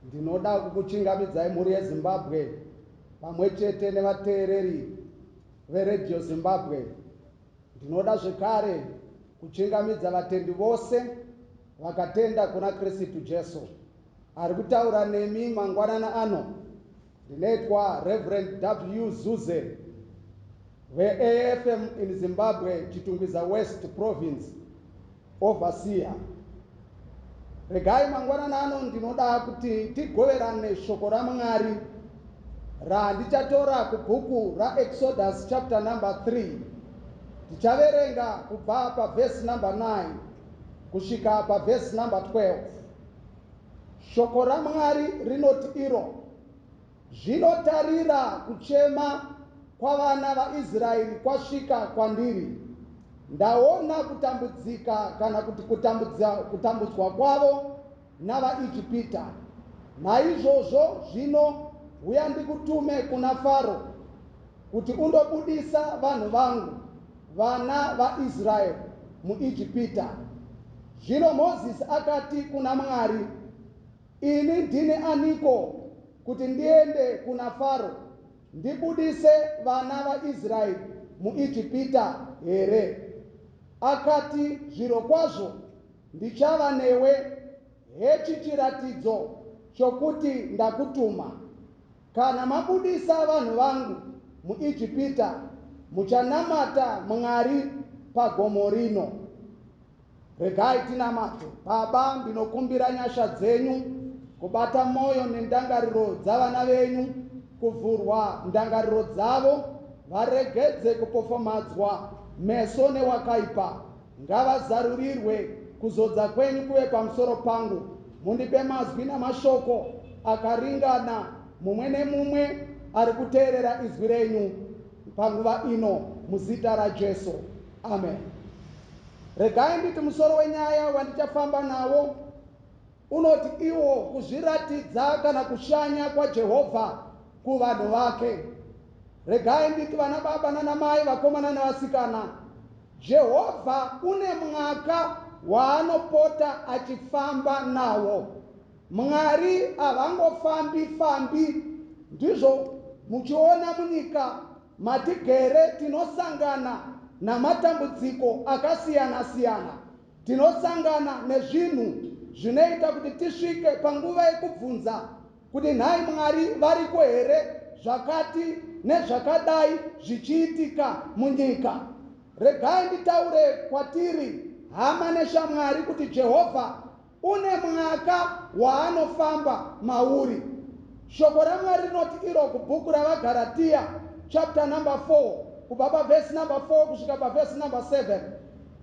Ndinoda kukuchingamidzai mhuri yeZimbabwe pamwe chete nevateereri veRadio Zimbabwe. Ndinoda zvekare kuchingamidza vatendi vose vakatenda kuna Kirisitu Jesu. Ari kutaura nemi mangwanana ano ndinoitwa Reverend W Zuze veAFM in Zimbabwe Chitungwiza West Province Overseer. Regai mangwanani ano ndinoda kuti tigoverane shoko raMwari randichatora kubhuku raExodus chapter number 3. Tichaverenga kubva pavhesi number 9 kusvika pavhesi number 12. Shoko raMwari rinoti iro, Zvino tarira kuchema kwavana vaIsraeri kwasvika kwandiri. Ndaona kutambudzika kana kuti kutambudza, kutambudzwa kwavo navaIjipita. Naizvozvo zvino uya ndikutume kuna Faro kuti undobudisa vanhu vangu, vana vaIsraeri, muIjipita. Zvino Mozisi akati kuna Mwari, Ini ndini aniko kuti ndiende kuna Faro ndibudise vana vaIsraeri muIjipita here? Akati, Zvirokwazvo ndichava newe, hechi chiratidzo chokuti ndakutuma. Kana mabudisa vanhu vangu muIjipita, muchanamata Mwari pagomo rino. Regai tinamate. Baba, ndinokumbira nyasha dzenyu kubata mwoyo nendangariro dzavana venyu, kuvhurwa ndangariro dzavo, varegedze kupofomadzwa meso newakaipa. Ngavazarurirwe kuzodza kwenyu kuve pamusoro pangu. Mundipe mazwi namashoko akaringana mumwe nemumwe ari kuteerera izwi renyu panguva ino muzita raJesu. Amen. Regai nditi musoro wenyaya wandichafamba nawo unoti iwo kuzviratidza kana kushanya kwaJehovha kuvanhu vake. Regai nditi vana baba nana mai, vakomana nevasikana, Jehovha une mwaka waanopota achifamba nawo. Mwari havangofambi fambi, ndizvo muchiona munyika Matigere tinosangana namatambudziko akasiyana-siyana. Tinosangana nezvinhu zvinoita kuti tisvike panguva yekubvunza kuti nhai Mwari variko here zvakati nezvakadai zvichiitika munyika. Regai nditaure kwatiri hama neshamwari kuti Jehovha Une mwaka waanofamba mauri. Shoko raMwari rinoti iro kubhuku raVaGaratiya chapter number 4 kubva pavhesi number 4 kusvika pavhesi number 7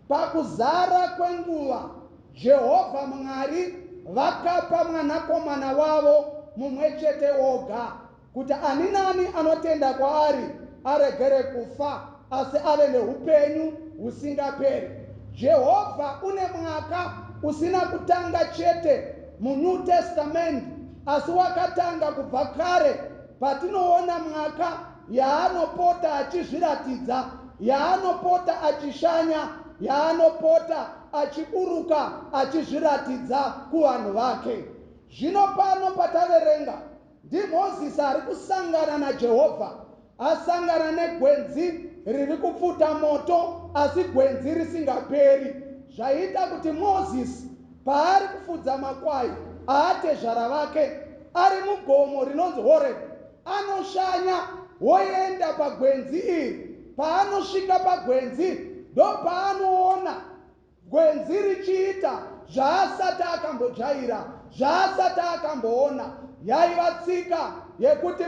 pakuzara kwenguva Jehovha Mwari vakapa mwanakomana wavo mumwe chete woga Kuti ani nani anotenda kwaari aregere kufa, asi ave neupenyu husingaperi. Jehovha une mwaka usina kutanga chete muNew Testament, asi wakatanga kubva kare patinoona mwaka yaanopota achizviratidza, yaanopota achishanya, yaanopota achiburuka achizviratidza kuvanhu vake. Zvino pano pataverenga, NdiMozisi ari kusangana naJehovha. Asangana negwenzi riri kupfuta moto asi gwenzi risingaperi. Zvaita kuti Mozisi paari kufudza makwai aatezvara vake ari mugomo rinonzi Horebhi, anoshanya woenda pagwenzi iri. Paanosvika pagwenzi ndopaanoona Gwenzi richiita zvaasati akambojaira, zvaasati akamboona. Yaiva tsika yekuti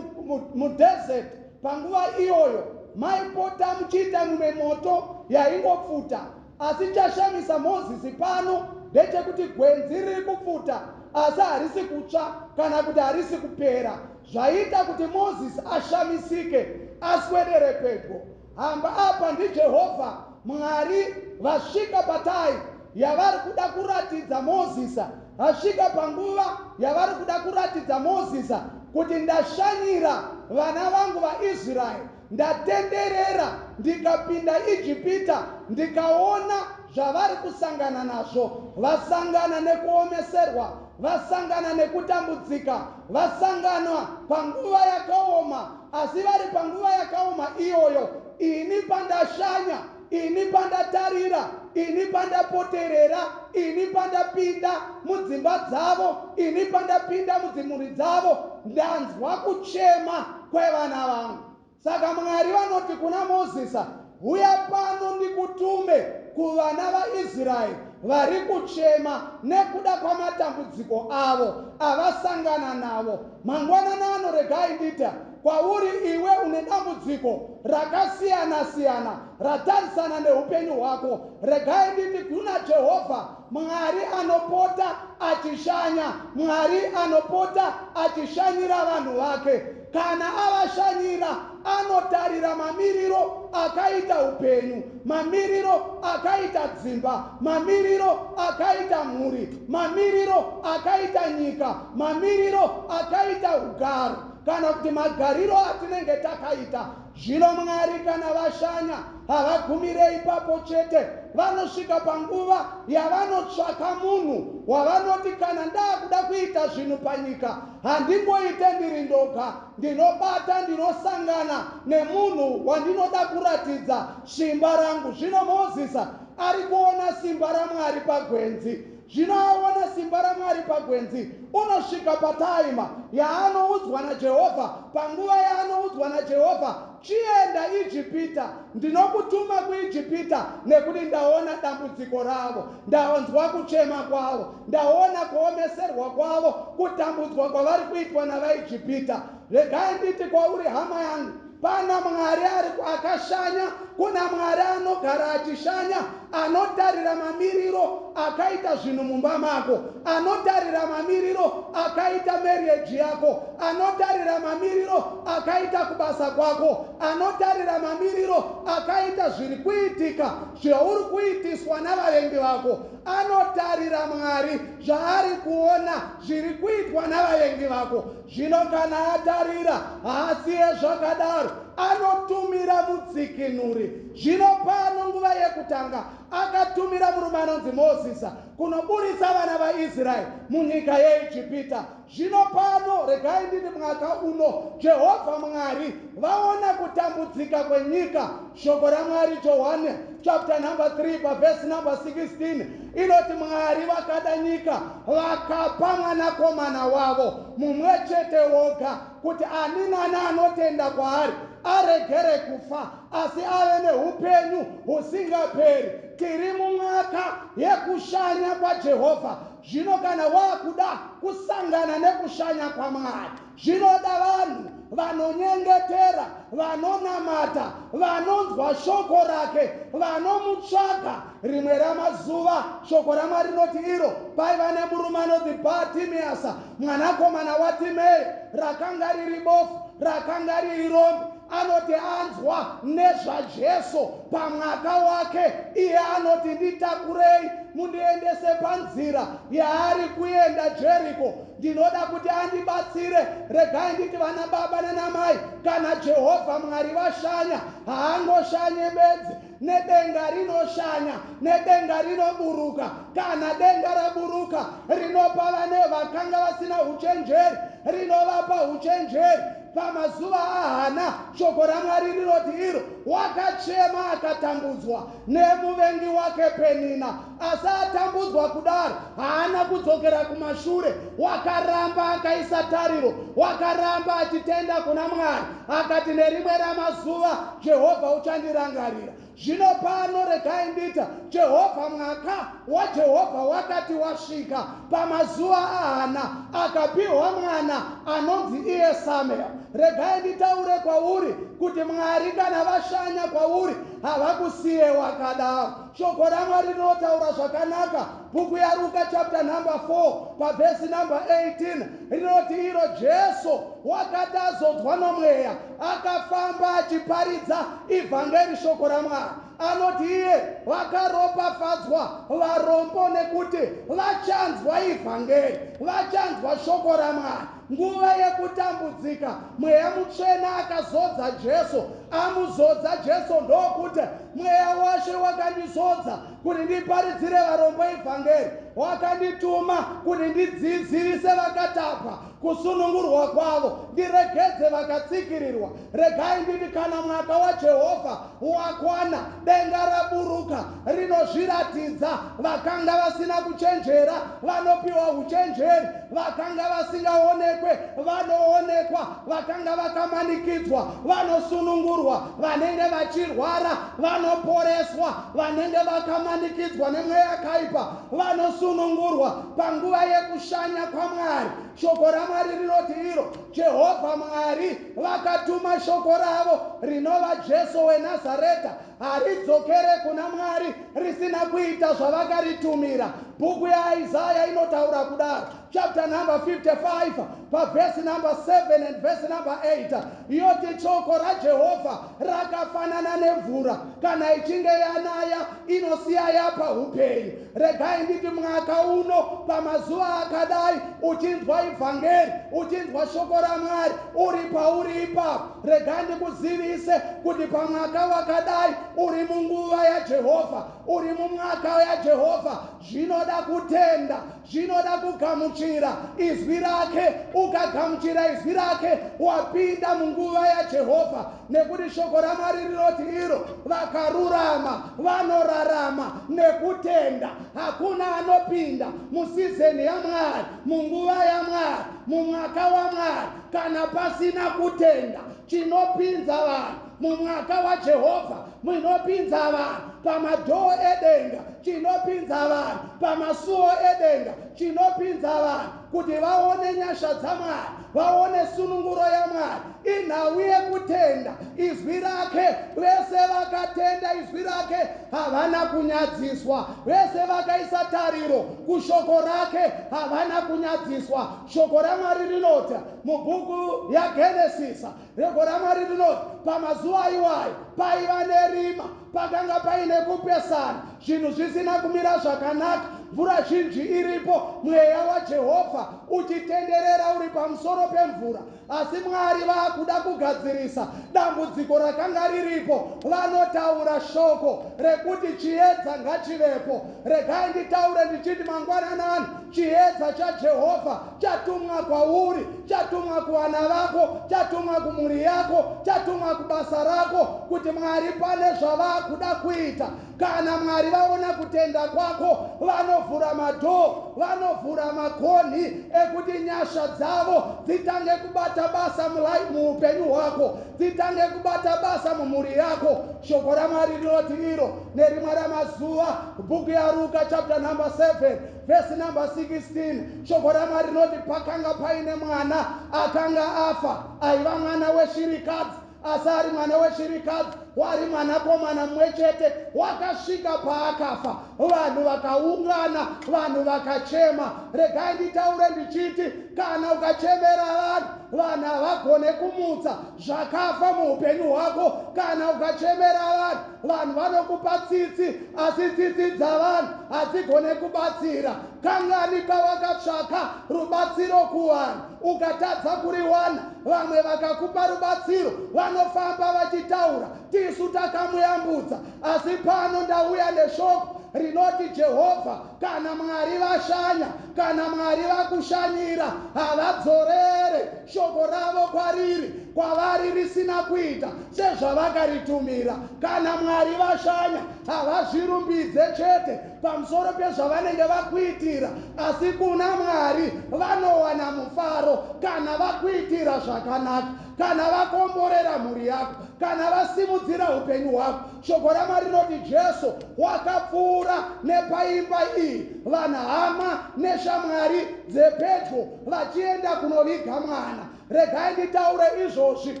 mudesert panguva iyoyo maipota muchiita mimwe moto yaingopfuta. Asi chashamisa Mozisi pano ndechekuti gwenzi riri kupfuta asi harisi kutsva kana kuti harisi kupera. Zvaita kuti Mozisi ashamisike aswedere pedyo. Hamba apa ndiJehovha Mwari vasvika patai yavari kuda kuratidza Mozisa, vasvika panguva yavari kuda kuratidza Mozisa kuti ndashanyira vana vangu vaIsraeri, ndatenderera ndikapinda Ijipita ndikaona zvavari kusangana nazvo. Vasangana nekuomeserwa, Vasangana nekutambudzika, vasangana panguva yakaoma, asi vari panguva yakaoma iyoyo, ini pandashanya, ini pandatarira, ini pandapoterera, ini pandapinda mudzimba dzavo, ini pandapinda mudzimhuri dzavo, ndanzwa kuchema kwevana vangu. Saka Mwari vanoti kuna Mozisi, Huya pano ndikutume kuvana vaIsraeri vari kuchema nekuda kwamatambudziko avo avasangana navo. Mangwanani ano regai nditi kwauri iwe une dambudziko rakasiyana-siyana ratarisana neupenyu hwako, regai nditi kuna Jehovha Mwari anopota achishanya, Mwari anopota achishanyira vanhu vake. Kana avashanyira, anotarira mamiriro akaita upenyu, mamiriro akaita dzimba, mamiriro akaita mhuri, mamiriro akaita nyika, mamiriro akaita ugaro kana kuti magariro atinenge takaita. Zvino Mwari kana vashanya havagumire ipapo chete, vanosvika panguva yavanotsvaka munhu wavanoti kana ndakuda kuita zvinhu panyika handingoite ndiri ndoga, ndinobata ndinosangana nemunhu wandinoda kuratidza simba rangu. Zvino Mozisi ari kuona simba raMwari pagwenzi. Zvino aona simba raMwari pagwenzi, unosvika pataima yaanoudzwa naJehovha, panguva yaanoudzwa naJehovha, Chienda Ijipita, ndinokutuma kuIjipita, nekuti ndaona dambudziko ravo, ndanzwa kuchema kwavo, ndaona kuomeserwa kwavo, kutambudzwa kwavari kuitwa navaIjipita. Regai nditi kwauri hama yangu, Pana Mwari ari akashanya, kuna Mwari anogara achishanya, anotarira mamiriro akaita zvinhu mumba mako, anotarira mamiriro akaita marriage yako, anotarira mamiriro akaita kubasa kwako, anotarira mamiriro akaita zviri kuitika zvauri kuitiswa navavengi vako. Anotarira Mwari zvaari kuona zviri kuitwa navavengi vako. Zvino kana atarira, haasiye zvakadaro, anotumira mudzikinuri. Zvino pano nguva yekutanga akatumira murume anonzi Mozisi kunoburitsa vana vaIsraeri munyika yeIjipita. Zvino pano regai nditi mwaka uno Jehovha Mwari vaona kutambudzika kwenyika. Shoko raMwari Johane chapter number 3 paverse number 16 inoti Mwari vakada nyika vakapa mwanakomana wavo mumwe chete woga kuti ani nani anotenda kwaari aregere kufa asi ave neupenyu husingaperi. Tiri mumwaka yekushanya kwaJehovha. Zvino kana wakuda kusangana nekushanya kwaMwari, zvinoda vanhu vanonyengetera, vanonamata, vanonzwa shoko rake, vanomutsvaga. Rimwe ramazuva shoko raMwari rinoti iro paiva nemurume anonzi Bhatimiasa, mwanakomana waTimeyo, rakanga riri bofu, rakanga riri rombe. Anoti anzwa nezvaJesu pamwaka wake, iye anoti, Nditakurei mundiendese panzira yaari kuenda Jeriko. Ndinoda kuti andibatsire. Regai nditi vana baba nanamai, kana Jehovha Mwari vashanya, haangoshanye bedzi, nedenga rinoshanya, nedenga rinoburuka. Kana denga raburuka, rinopa vane vakanga vasina uchenjeri, rinovapa uchenjeri. Pamazuva aHana, shoko raMwari rinoti iro, wakachema akatambudzwa nemuvengi wake Penina. Asi atambudzwa kudaro, haana kudzokera kumashure. Wakaramba akaisa tariro, wakaramba achitenda kuna Mwari, akati nerimwe ramazuva Jehovha uchandirangarira. Zvino pano regai ndita Jehovha mwaka waJehovha wakati wasvika pamazuva aHana akapiwa mwana anonzi iye Samuel. Regai nditaure kwauri kuti Mwari kana vashanya kwauri havakusiye wakadaro. Shoko raMwari rinotaura zvakanaka. Bhuku yaRuka chapter number 4 pavhesi number 18 rinoti iro Jesu wakati azodzwa nomweya akafamba achiparidza ivhangeri shoko raMwari. Anoti iye vakaropafadzwa varombo nekuti vachanzwa ivhangeri, vachanzwa shoko raMwari. Nguva yekutambudzika, Mweya Mutsvene akazodza Jesu. Amuzodza Jesu ndokuti, Mweya waShe wakandizodza kuti ndiparidzire varombo ivhangeri, wakandituma kuti ndizivise vakatapwa kusunungurwa kwavo, ndiregedze vakatsikirirwa. Regai nditi kana mwaka waJehovha wakwana, denga raburuka rinozviratidza. Vakanga vasina kuchenjera vanopiwa uchenjeri, vakanga vasingaonekwe vanoonekwa, vakanga vakamanikidzwa vanosunungurwa, vanenge vachirwara vanoporeswa, vanenge vakamanikidzwa nemweya yakaipa vanosunungurwa. Panguva yekushanya kwaMwari, shoko raMwari rinoti iro Jehovha Mwari vakatuma shoko ravo rinova Jesu weNazareta, haridzokere kuna Mwari risina kuita zvavakaritumira. Bhuku yaIsaya inotaura kudaro, chapter number 55 pavhesi number 7 and verse number 8, yoti shoko raJehovha rakafanana nemvura, kana ichinge yanaya inosiya yapa upenyu. Regai nditi mwaka uno pamazuva akadai, uchinzwa ivhangeri, uchinzwa shoko raMwari, uri pauri ipapo, regai ndikuzivise kuti pamwaka wakadai uri munguva yaJehovha, uri mumwaka yaJehovha. Zvinoda kutenda, zvinoda kugamuchira izwi rake. Ukagamuchira izwi rake, wapinda munguva yaJehovha, nekuti shoko raMwari rinoti iro vakarurama vanorarama nekutenda. Hakuna anopinda musizeni yaMwari, munguva yaMwari, mumwaka waMwari kana pasina kutenda. Chinopinza vanhu mumwaka waJehovha, munopinza vanhu pamadhoo edenga, chinopinza vanhu pamasuo edenga, chinopinza vanhu kuti vaone nyasha dzaMwari, vaone sununguro yaMwari, inhau yekutenda izwi rake. Vese vakatenda izwi rake havana kunyadziswa, vese vakaisa tariro kushoko rake havana kunyadziswa. Shoko raMwari rinoti mubhuku yaGenesisa, shoko raMwari rinoti pamazuva iwayo paiva nerima, pakanga paine kupesana, zvinhu zvisina kumira zvakanaka, mvura zhinji iripo, mweya waJehovha uchitenderera uri pamusoro pemvura. Asi Mwari vaakuda kugadzirisa dambudziko rakanga riripo, vanotaura shoko rekuti chiedza ngachivepo. Regai nditaure ndichiti mangwananani chiedza chaJehovha chatumwa kwauri, chatumwa kuvana vako, chatumwa kumhuri yako, chatumwa kubasa rako, kuti Mwari pane zvavakuda kuita. Kana Mwari vaona kutenda kwako, vanovhura madhoo, vanovhura magonhi ekuti nyasha dzavo dzitange kubata basa muupenyu hwako, dzitange kubata basa mumhuri yako. Shoko raMwari rinoti iro nerimwe ramazuva, bhuku yaRuka chapter number 7 vhesi number 16, shoko raMwari rinoti pakanga paine mwana akanga afa, aiva mwana weshirikadzi. Asi ari mwana weshirikadzi, wari mwanakomana mumwe chete, wakasvika paakafa, vanhu vakaungana, vanhu vakachema. Regai nditaure ndichiti kana ukachemera vanhu, vanhu havagone kumutsa zvakafa muupenyu hwako. Kana ukachemera vanhu, vanhu vanokupa tsitsi, asi tsitsi dzavanhu hadzigone kubatsira. Kangani pawakatsvaka rubatsiro kuvanhu ukatadza kuriwana? Vamwe vakakupa rubatsiro vanofamba vachitaura, tisu takamuyambudza. Asi pano ndauya neshoko rinoti Jehovha, kana Mwari vashanya, kana Mwari vakushanyira, havadzorere shoko ravo kwariri kwavari risina kuita sezvavakaritumira. Kana Mwari vashanya, havazvirumbidze chete pamusoro pezvavanenge vakuitira, asi kuna Mwari vanowana mufaro kana vakuitira zvakanaka, kana vakomborera mhuri yako, kana vasimudzira upenyu hwako. Shoko raMwari rinoti Jesu wakapfuura nepaimba iyi, vanhu, hama neshamwari dzepedyo vachienda kunoviga mwana. Regai nditaure izvozvi.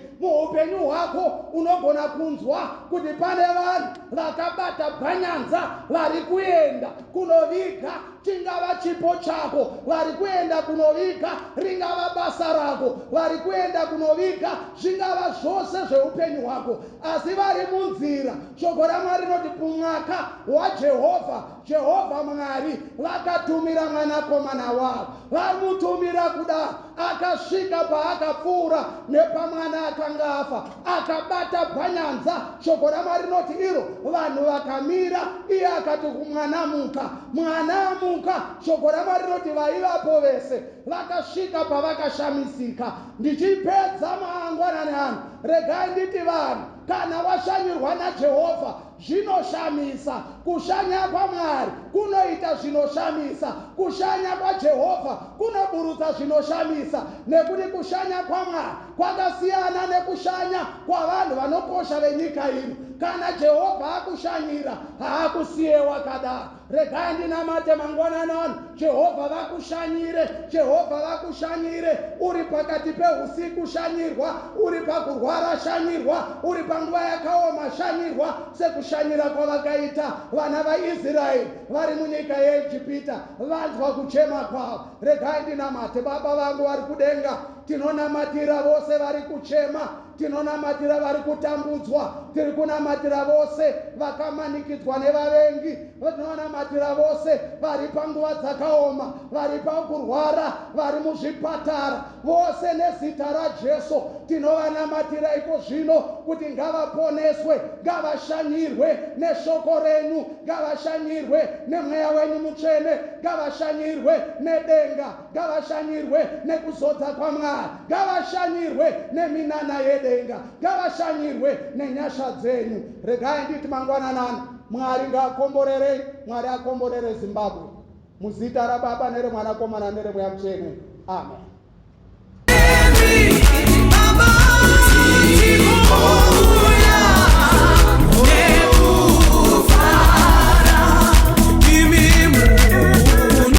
Muupenyu hwako unogona kunzwa kuti pane vanhu vakabata bwanyanza vari kuenda kunoviga chingava chipo chako, vari kuenda kunoviga ringava basa rako, vari kuenda kunoviga zvingava zvose zveupenyu hwako. Asi vari munzira, shoko raMwari rinoti kumwaka waJehovha, Jehovha Mwari vakatumira mwanakomana wavo. Vamutumira kudaro, akasvika paakapfuura nepamwana akanga afa, akabata bwanyanza. Shoko raMwari rinoti iro vanhu vakamira, iye akati kumwana muka. Mwana amuka, shoko raMwari rinoti vaivapo vese vakasvika pavakashamisika. Ndichipedza mangwanani ano, regai nditi vanhu, kana washanyirwa naJehovha, Zvinoshamisa! Kushanya kwaMwari kunoita zvinoshamisa. Kushanya kwaJehovha kunoburutsa zvinoshamisa, nekuti kushanya kwaMwari kwakasiyana nekushanya kwavanhu vanokosha venyika ino. Kana Jehovha akushanyira, haakusiye wakadaro. Regai ndinamate mangwanani ano. Jehovha vakushanyire. Jehovha vakushanyire. Uri pakati pehusiku shanyirwa. Uri pakurwara shanyirwa. Uri panguva yakaoma shanyirwa sekushanyira kwavakaita vana vaIsraeri vari munyika yeIjipita vanzwa kuchema kwavo. Regai ndinamate. Baba vangu vari kudenga, tinonamatira vose vari kuchema. Tinonamatira vari kutambudzwa. Tiri kunamatira vose vakamanikidzwa nevavengi. Tinonamatira vose vari panguva dzakaoma, vari pakurwara, vari muzvipatara. Vose nezita raJesu tinovanamatira iko zvino kuti ngavaponeswe, ngavashanyirwe neshoko renyu, ngavashanyirwe nemweya wenyu mutsvene, ngavashanyirwe nedenga. Ngavashanyirwe nekuzodza kwaMwari, ngavashanyirwe neminana yedenga, ngavashanyirwe nenyasha dzenyu. Regai nditi mangwananano, Mwari ngaakomborerei, Mwari akomborere Zimbabwe. Muzita raBaba nereMwanakomana nereMweya Mutsvene. Amen.